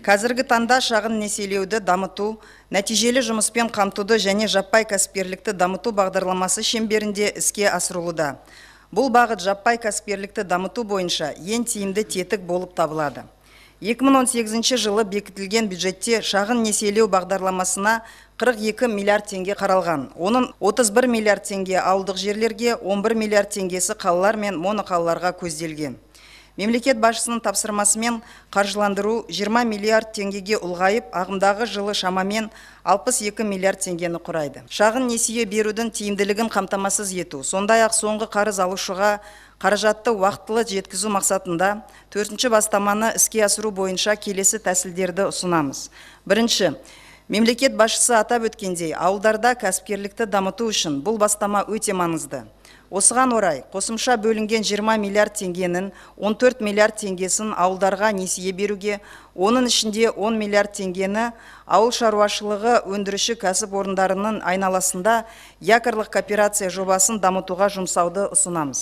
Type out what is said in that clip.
Қазіргі таңда шағын несиелеуді дамыту, нәтижелі жұмыспен қамтуды және жаппай кәсіпкерлікті дамыту бағдарламасы шеңберінде іске асырылуда. Бұл бағыт жаппай кәсіпкерлікті дамыту бойынша ең тиімді тетік болып табылады. 2018 жылы бекітілген бюджетте шағын несиелеу бағдарламасына 42 миллиард теңге қаралған. Оның 31 миллиард теңге ауылдық жерлерге, 11 миллиард теңгесі қалалар мен моноқалаларға көзделген. Мемлекет басшысының тапсырмасымен қаржыландыру 20 миллиард теңгеге ұлғайып, ағымдағы жылы шамамен 62 миллиард теңгені құрайды. Шағын несие берудің тиімділігін қамтамасыз ету, сондай-ақ соңғы қарыз алушыға қаражатты уақытылы жеткізу мақсатында төртінші бастаманы іске асыру бойынша келесі тәсілдерді ұсынамыз. Бірінші, мемлекет басшысы атап өткендей, ауылдарда кәсіпкерлікті дамыту үшін бұл бастама өте маңызды. Осыған орай, қосымша бөлінген 20 миллиард теңгенің 14 миллиард теңгесін ауылдарға несие беруге, оның ішінде 10 миллиард теңгені ауыл шаруашылығы өндіруші кәсіпорындарының айналасында якорьлық кооперация жобасын дамытуға жұмсауды ұсынамыз.